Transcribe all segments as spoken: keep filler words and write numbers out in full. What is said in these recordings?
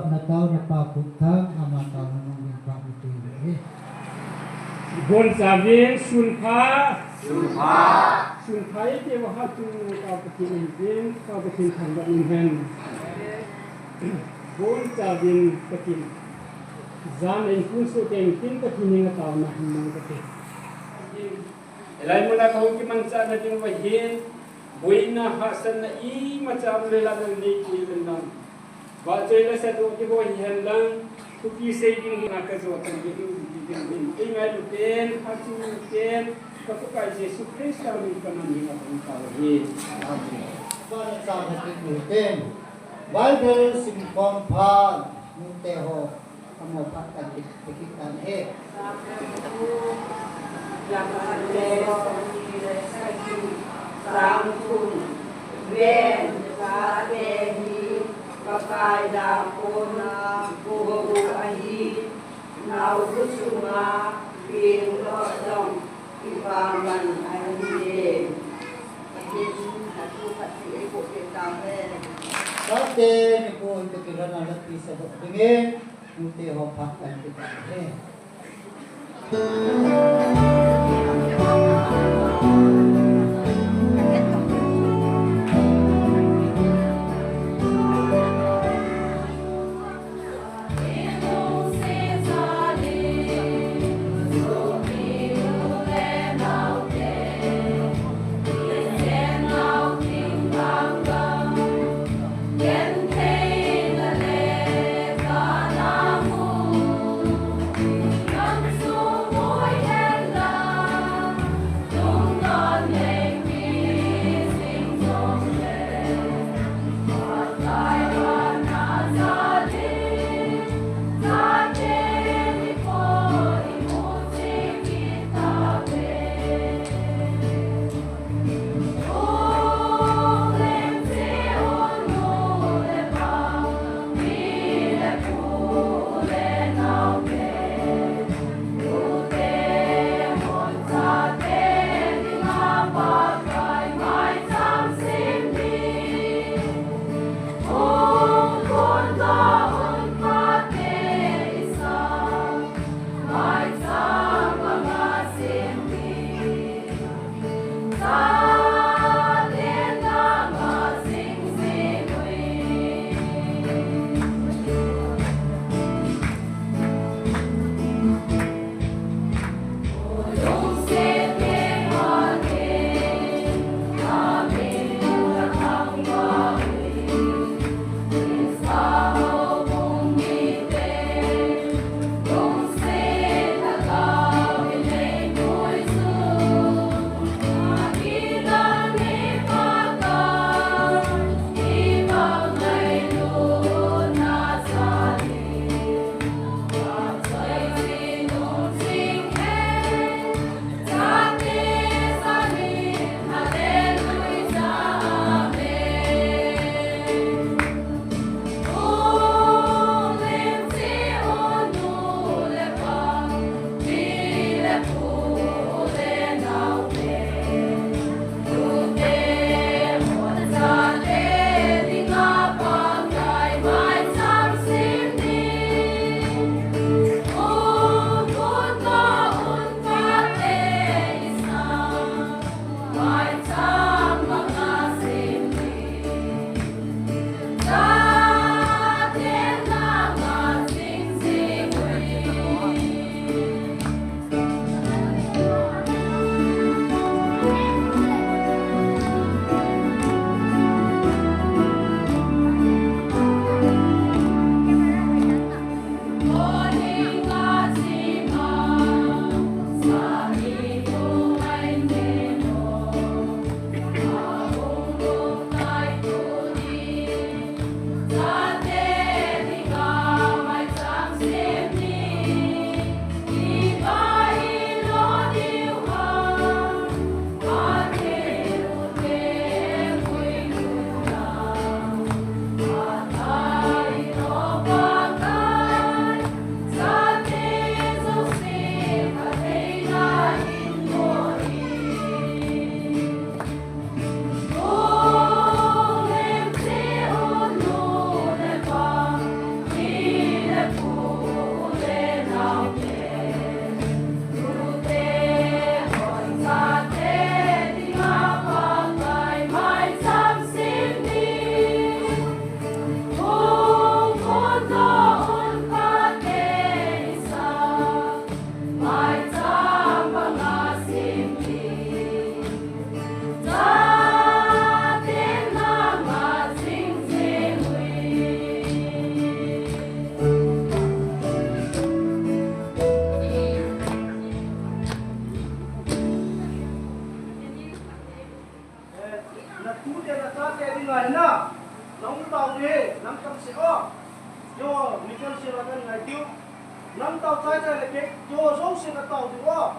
Natao napa Khupthang, ama taona nung ding pa mite le. Bon chavin sunpha. Sunpha. Sunpha ite vaha tu ka Pathen in, ka Pathen thangvah in hen. Bon chavin Pathen. Jan in kun su teng tin Pathen in ataona hin mang kate. Hilai muna kahung kimanchah na ding vahin. Boina hahsatna imacha um le la nang nei kei ven lang. Vahchoi le sat u kibol hihen lang, thupi sei ding hi na ka jo tan ding ding ding ding. Ei ngailu pen, phatchomnu pen, ka Pakai Jesu Christa min in ka nang ni ka pang ka hi. Amen. Bible sim khom phat, nute ho. Amo phat kan kit, kit kan he. Ven, Pakai dakona, ko ahi, nau sunga, pen lo jong, ipaman ahi. Tate, ni ko, ni ko, ni ko, ni ko, Nute ho phat kan kit tahen. Nang tao chai chai le kei, keiho jouse na tao diu a.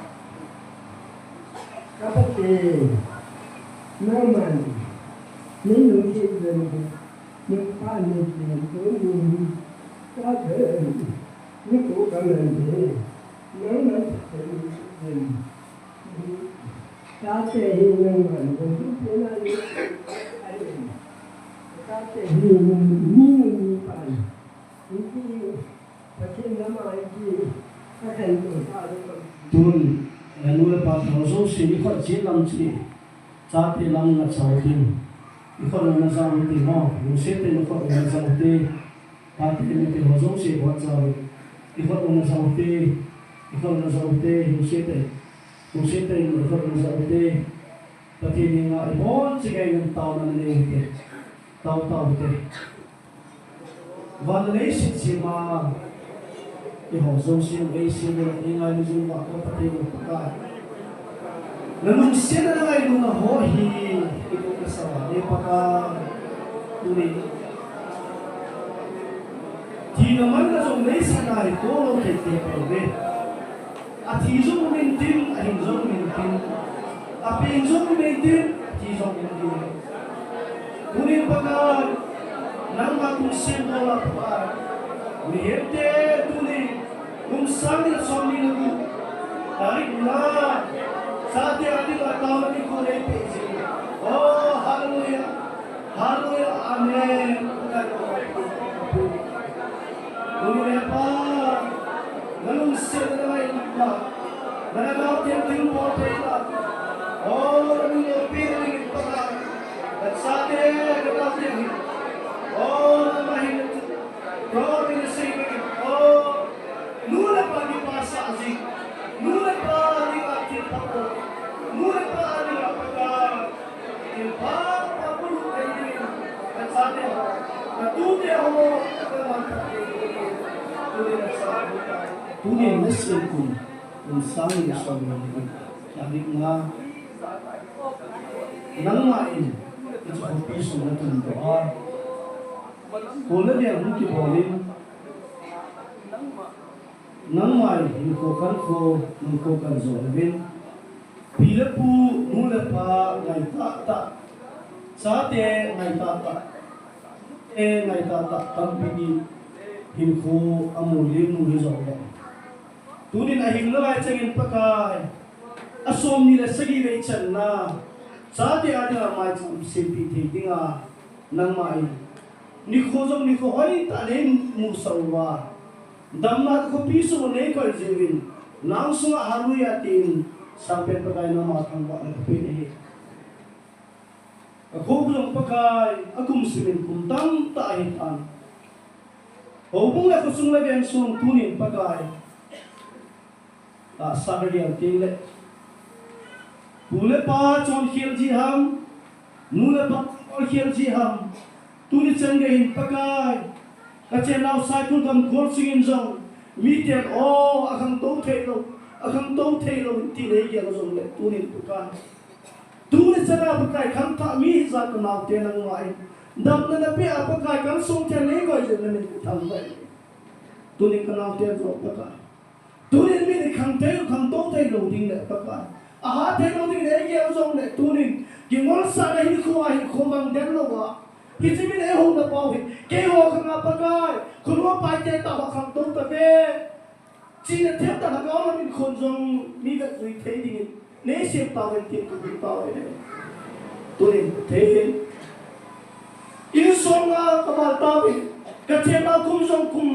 Ka Pathen, nangman nei lungset uvin, nang pa nei uvin, ka Pathen, nei ko ka man de, nangman Pathen nei uvin. Tate hi nangman, nang pi pen a ni, ai, tate hi nang, ni, ni, ni pa ni. Ni pi, Pathen nama hi, Pathen nama hi. Tun, eh, nu le pa tho jouse, i khut jet lam che, chate lam na chau tin. I khut na chau tin mo, nu se te nu khut na chau te. Tate nu te ho jouse, khut chau. I khut na chau te, i khut na chau te, nu se te. Lungset tah in, i khut na chau te, Pathen henga ibon chengin taona nei u te, tao tao u te. Van le leiset chima, eiho jouse, eisem le eingailu jing uva ka Pathen u Pakai. Na lungsetna le ngailutna ho hi, i ko ka sa uva, e Pakai, tuni. Thina manna jong leiset a hi tolou thei te poi ve. Athi jong um intin, ahing jong um intin. Apen jong um intin, athi jong um intin. Tunin Pakai, nangma kum sembol a Pakai. Mihemte tunin, kum sang ni som ni na gu. Tarik nga, chate a dinga taona nikho neipeh jing. Oh, hallelujah. Hallelujah. Amen. Tuni le Pa, na lungsetna le ngailutna, na lhagao theng theng bol theina. Oh, na min loupi na dingin Pakai. Na chate, na naote hi. Oh, nangma hin na tu. Promise na sei dingin. Oh, nu le pa kipa sah jing. Nu le pa dinga thil pha bol. Nu le pa dinga Pakai. Tunin nasem kum, kum sang ni som ni, tarik nga, nangma in, hiche khopi sunga natun doh a, kol le veng hung kibol in, nangma in hinkho kankho, hinkho kanjo uvin, pi le pu, nu le pa ngai tahtah, chate ngai tahtah, e ngai tahtah tampi in hinkho amu lim u hijongle, tunin ahing nalai chengin Pakai, asom ni le sagi vei channa, chate a dinga maicham sempeh thei dinga, nangma in nikho jong nikho hoitah nei musah uva, damna khopi sunga neikoi jiuvin, nang sunga hallelujah tin, Sangpen Pakai nangma thangvahna kape nahi. Kakho jong Pakai, akum simin kum tamtah ahitan. Houbung le khosung le vengsung tunin Pakai, tahsa kagel tengle, pu le pa chonkhel ji ham, nu le pa chonkhel ji ham, tuni chan gei hin Pakai, kachennau Saikul gam Kholsing in jong, miten o, akhangtou theilou, akhangtou theilou, ti neigel jongle, tunin Pakai. Tuni chana Pakai khangthah mi hijat kanaote nangma in damna napeh a Pakai kansung theng neikoi jeh in namin kathangvah e. Tuni kanaote jong Pakai, tunin min ikhang thei, khangtou theilou ding le Pakai, ahat theilou ding le, eigel jongle tunin kingolsahna hinkho a hinkho mang den louva, hiche min eihouna pau hi keiho khanga Pakai, khonung a paite tah ho khangtou tave. Chihna themtah lhagao lam in khon jong mi vetjui thei dingin neisem tauvin tin kahin tao e. Tunin thei in, insung a kaval tauvin, kachennau kum jong kum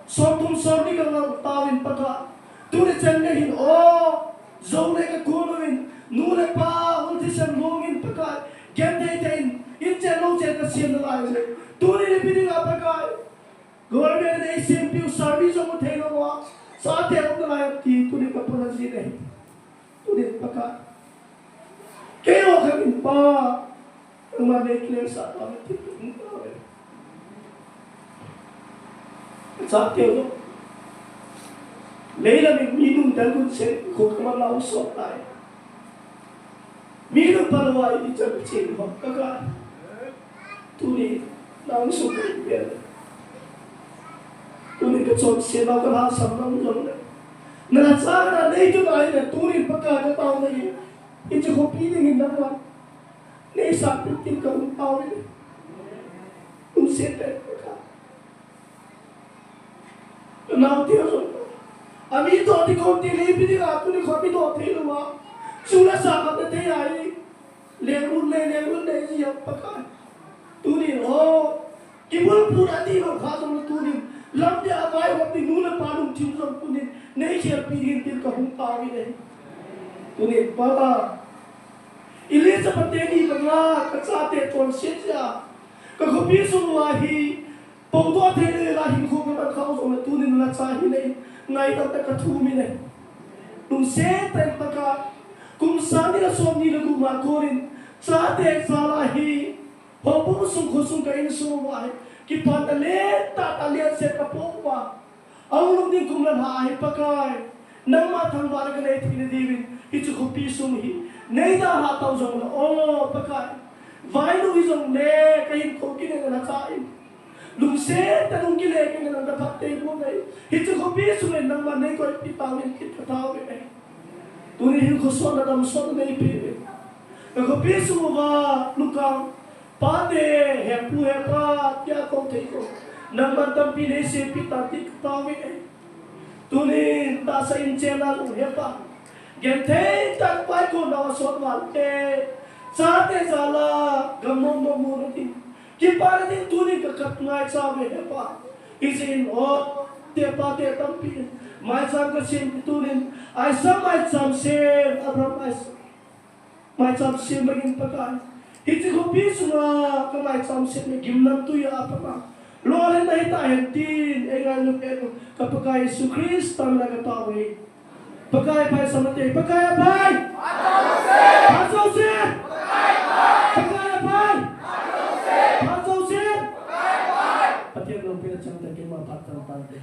somthum somli kangal tauvin Pakai, tuni chan gei hin o, jou le kakun uvin, nu le pa hung thisan lungin Pakai, genthei thei in, inchen louchen kasem nalai ule, tuni nipi dinga Pakai, government in eisempeh u service jong theilou a, chate um nalai ti, tuni kapona jin ahi. Tuni Pakai, keiho khangin Pa, nangman neikiletsah tauve ti kahin tao e. Chate jong, leilam in mi nung dal gun sen, kho kaman lau sot tai. Mi nung palou a ichan chen ho Pakai. Tuni, nang sung kahin pel. Tuni Chonsetnau kalhahsam nom jongle, nalhacha kana neitu nahile, tunin Pakai katao nahi. Hiche khopi dingin nangman neisahpeh tin kahung taovin ahi. Lungset tah in Pakai. Kanaote jong, ami toh ding kon ti le ipi dinga tuni kho mi toh thei louva, chule sa khat na thei ahi. Leng un le, leng un le, ji a Pakai. Tunin, o, kibulphu na ti lou kha jongle tunin, lampi a vaihop ding nu le pa lungthim jong tunin neikhelpi dingin tin kahung taovin ahi. Tunin, Pakai, Elizabeth teni kanga, kachate chonset jeh a, kakhopi sung uva hi, Podoh thei le la hinkho kaman khah u jongle tunin nalhacha hi nei, ngaidam tah kathumin ahi. Lungset tah in Pakai, kum sang ni le som ni le gup a konin, chate jal a hi, houbung sung khosung ka insung uva hi, kipana lentah tah lenset kapoh uva, ahung lhung ding kum le lha hi Pakai, nangma thangvahna kanei theina diuvin, hiche khopi sung hi, neida lhah tau jongle, o Pakai, vainu hijongle, kahinkho kinei nalhacha in. Lungset tah in hung kile kit in nang naphat tei bou nei. Hiche khopi sung in nangman neikoipeh tauvin tin kataovin ahi. Tuni hinkho sotna damsotna neipeh uvin. Kakhopi sung uva lungkang pate, hepu hepa, tia kou thei kou, nangman tampi neiseipeh tan tin kataovin ahi. Tunin tahsa in chenna lou hepa, genthei tah in vaikon nau asot val te, chate jal a gam nom nom muna ding, kipana ding tunin kakap ngaicha uve hepa. Hijeh in o, te pate tampi in maicham kasem tunin, Isaac maicham sem, Abraham Isaac maicham sem bangin Pakai, hiche khopi sunga kamaicham sem hi gimnamtui a pat a lolhinna hita hen tin eingailu peh u ka Pakai Jesu Christa mina kataove. Pakai aphai samate, Pakai aphai. Phat jouse. Pakai aphai. Phat jouse. Pathen loupina chang tah in keima phat tang tante.